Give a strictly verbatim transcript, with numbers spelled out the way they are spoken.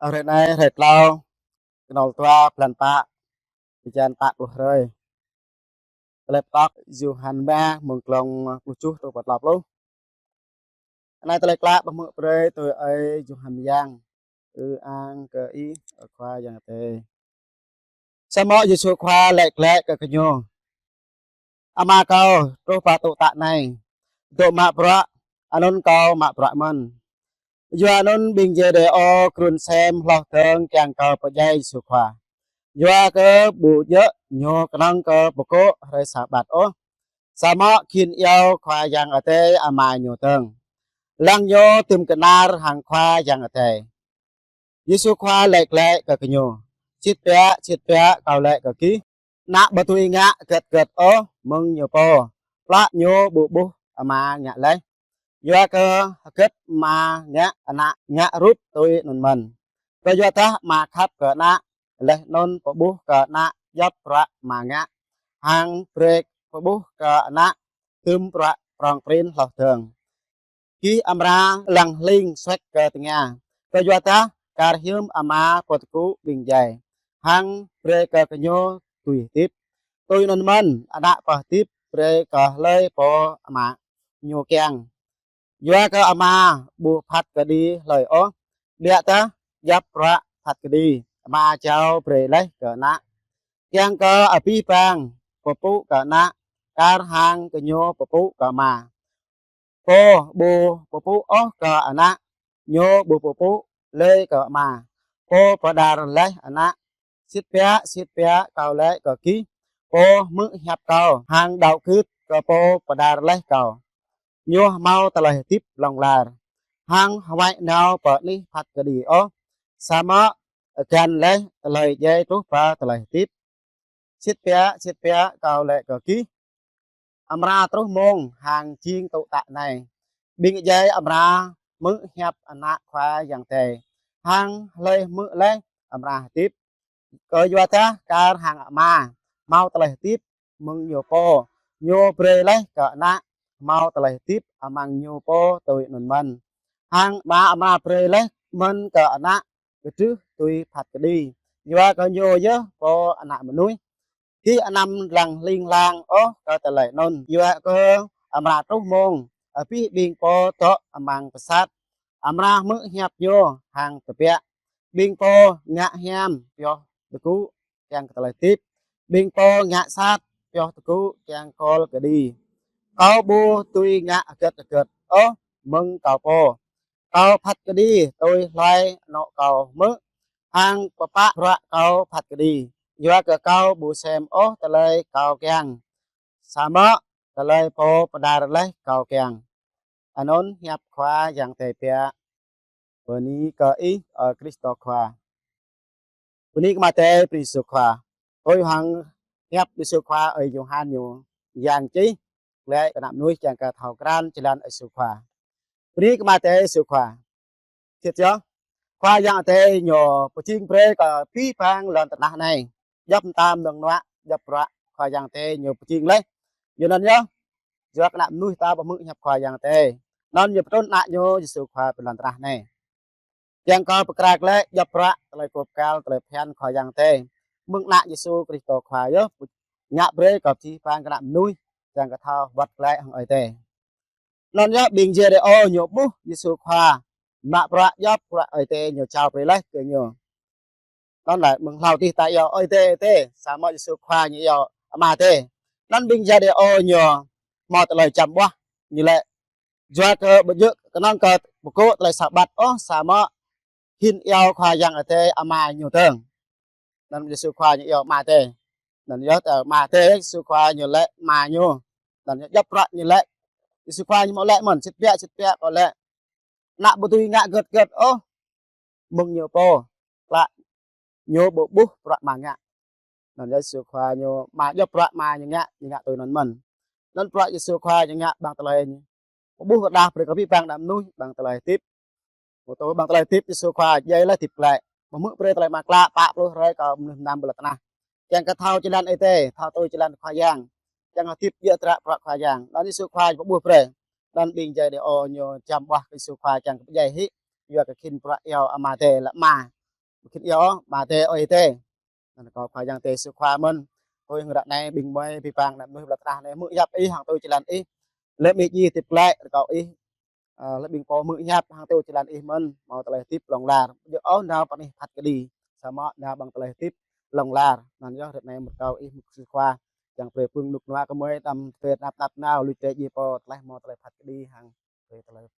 Hrơi anai, hrơi tlâo, kơnol dua, blan pă, bơyan pă pluh hrơi. Tơlơi pơtô Yôhan mơ̆ng glông pluh tơjuh truh pơ tlâo pluh. Anai tơlơi klă pơhmư̆ brơi tui ơi Yôhan Yang. Ư-ang kơ Ih, ơ Khua Yang Adai. Samơ̆ Yêsu Khua laĭ glaĭ kơ gơñu: Ama Kâo truh pơ tŭ tă anai, dŏ mă bruă, anŭn Kâo mă bruă mơ̆n. Yua anŭn ƀing Yudêô krŭn sem hloh dơ̆ng kiăng kơ pơdjai Yêsu Khua. Yua kơ ƀu djơ̆ Ñu kơnơ̆ng kơ pơgô̆ hrơi Sabat ôh, samơ̆ khĭn iâu Khua Yang Adai Ama Ñu dơ̆ng, lăng Ñu tŭm kơnar hăng Khua Yang Adai. Yêsu Khua laĭ glaĭ kơ gơñu: Sĭt biă, sĭt biă, Kâo laĭ kơ gih, ană ƀu dưi ngă hơget hơget ôh mơ̆ng ñu pô, plă ñu ƀu ƀuh ama ngă laih. Yua kơ hơget ama ngă, ană ngă rup tui anŭn mơ̆n. Kơyua dah ama khăp kơ ană, laih anŭn pơƀuh kơ ană djŏp bruă ama ngă, hăng brơi pơƀuh kơ ană tŭm bruă prŏng prin hloh dơ̆ng. Gih amra lăng hling suek kơ tơngia, kơyua dah kar hiư̆m ama pơtơgŭ ƀing djai, hăng brơi kơ gơñu dưi hơdip. Tui anŭn mơ̆n, ană pơhơdip brơi kơ hlơi pô ama ñu kiăng. Yua kơ ama ƀu phat kơđi hlơi ôh, biă dah djŏp bruă phat kơđi ama jao brơi laih kơ ană. Kiăng kơ abih bang pơpŭ kơ ană, kar hăng gơñu pơpŭ kơ ama. Pô ƀu pơpŭ ôh kơ ană, ñu ƀu pơpŭ lơi kơ ama, pô pơđar laih ană. Sĭt biă, sĭt biă, Kâo laĭ kơ gih, pô hmư̆ hiăp Kâo hăng đaŏ gưt kơ pô pơđar laih Kâo, ñu hmâo tơlơi hơdip hlŏng lar, hăng huai nao pơ anih phat kơđi ôh, samơ̆ găn laih tơlơi djai truh pơ tơlơi hơdip. Sĭt biă, sĭt biă, Kâo laĭ kơ gih, amra truh mông hăng jing tŭ tă anai, ƀing djai amra hmư̆ hiăp Ană Khua Yang Adai, hăng hlơi hmư̆ laih amra hơdip. Kơyua dah kar hăng ama hmâo tơlơi hơdip mơ̆ng ñu pô, ñu brơi laih kơ ană hmâo tơlơi hơdip amăng ñu pô tui anŭn mơ̆n. Hăng ama amra brơi laih mơ̆n kơ ană kơdrưh tui phat kơđi, yua kơ ñu yơh Pô Ană Mơnuih. Gih anăm lăng hling hlang ôh kơ tơlơi anŭn, yua kơ amra truh mông, abih ƀing pô dŏ amăng pơsat amra hmư̆ hiăp ñu hăng tơbiă. Ƀing pô ngă hiam pioh tơgŭ kiăng kơ tơlơi hơdip, ƀing pô ngă sat pioh tơgŭ kiăng kol kơđi. Kâo ƀu dưi ngă hơget hơget ôh mơ̆ng Kâo pô. Kâo phat kơđi tui hloi anŏ Kâo hmư̆, hăng pơpă bruă Kâo phat kơđi. Yua kơ Kâo ƀu sem ôh tơlơi Kâo kiăng, samơ̆ tơlơi Pô pơđar laih Kâo kiăng. Anŭn hiăp Khua Yang Adai biă. Bơni kơ Ih, ơ Krist Khua. Bơni kơ Ama Adai, bơni Yêsu Khua. Tui hăng hiăp Yêsu Khua ơi Yôhan ñu yang čih, glaĭ kơ ană mơnuih kiăng kơ thâo krăn jơlan Yêsu Khua. Bơni kơ Ama Adai, Yêsu Khua. Sĭt yơh, Khua Yang Adai ñu pơjing brơi kơ abih bang lŏn tơnah anai djŏp mơta mơnơ̆ng mơnuă, djŏp bruă Khua Yang Adai ñu pơjing laih. Yua anŭn yơh, yua kơ ană mơnuih ta pơhmư̆ hiăp Khua Yang Adai, anŭn ñu pơtrŭn Ană ñu Yêsu Khua pơ lŏn tơnah anai, kiăng kơ pơkra glaĭ djŏp bruă tơlơi kơkuh pơkăl, tơlơi phiăn Khua Yang Adai. Mơ̆ng Ană Yêsu Krist Khua yơh ngă brơi kơ abih bang kơ ană mơnuih kiăng kơ thâo wơ̆t glaĭ hăng Ơi Adai. Anŭn yơh ƀing Yudêô ñu ƀuh Yêsu Khua mă bruă djŏp bruă Ơi Adai ñu jao brơi laih kơ ñu. Anŭn lĕ mơ̆ng hlâo adih ta iâu Ơi Adai, Ơi Adai, samơ̆ Yêsu Khua ñu iâu Ama Adai. Anŭn ƀing Yudêô ñu hmâo tơlơi čăm ƀuah, ñu laĭ: Yua kơ ƀu djơ̆ kơnơ̆ng kơ pơgô̆ tơlơi Sabat ôh, samơ̆ khĭn iâu Khua Yang Adai Ama ñu dơ̆ng. Anŭn Yêsu Khua ñu iâu Ama Adai. Anŭn yơh tơ Ama Adai, Yêsu Khua ñu laĭ Ama ñu. Anŭn yơh djŏp bruă ñu laĭ. Yêsu Khua ñu hmâo laĭ mơ̆n: Sĭt biă, sĭt biă, Kâo laĭ, ană ƀu dưi ngă hơget hơget ôh mơ̆ng ñu pô, plă ñu ƀu ƀuh bruă Ama ngă. Anŭn yơh Yêsu Khua ñu mă djŏp bruă Ama ñu ngă, ñu ngă tui anŭn mơ̆n. Anŭn bruă Yêsu Khua ñu ngă ƀăng tơlơi ñu pơƀuh kơđah brơi kơ abih bang ană mơnuih ƀăng tơlơi hơdip. Pơtô ƀăng tơlơi hơdip Yêsu Khua djai laih hơdip glaĭ, pơhmư̆ brơi tơlơi mơak klă pă pluh hrơi kơ mơnuih mơnam ƀơi lŏn tơnah. Kiăng kơ thâo jơlan Ơi Adai, thâo tui jơlan Khua Yang, kiăng hơdip djơ̆ tơdră bruă Khua Yang. Anŭn Yêsu Khua pơƀuh brơi. Anŭn ƀing Yudêô ñu čăm ƀuah kơ Yêsu Khua kiăng kơ pơdjai hĭ, yua kơ khĭn bruă iâu Ama Adai lĕ Ama. Mơ̆ng khĭn yơh, Ama Adai ơi Adai. Anŭn rơkâo Khua Yang Adai sĭt Khua mơ̆n. Tui hăng ră anai ƀing mơi ƀing pang ană mơnuih ƀơi lŏn tơnah anai hmư̆ hiăp Ih hăng tui jơlan Ih. Lĕ mĭ ji tĭp klĕ rơkâo Ih. Ơ, lĕ ƀing pô hmư̆ hiăp hăng tui jơlan Ih mơ̆n, hmâo tơlơi hơdip hlŏng lar. Djơ̆ ôh nao pơ anih phat kơđi. Samơ̆ nao ƀơ̆ng tơlơi hơdip hlŏng lar. Anŭn yơh ră anai mơ̆n rơkâo Ih mơ̆ng sĭt Khua. Yang brơi pơ̆ng rơnŭk rơnua kơ mơi đăm tơnap tap nao, lui tê ji pô tơlơi hmâo tơlơi phat kơđi hăng brơi tơlơi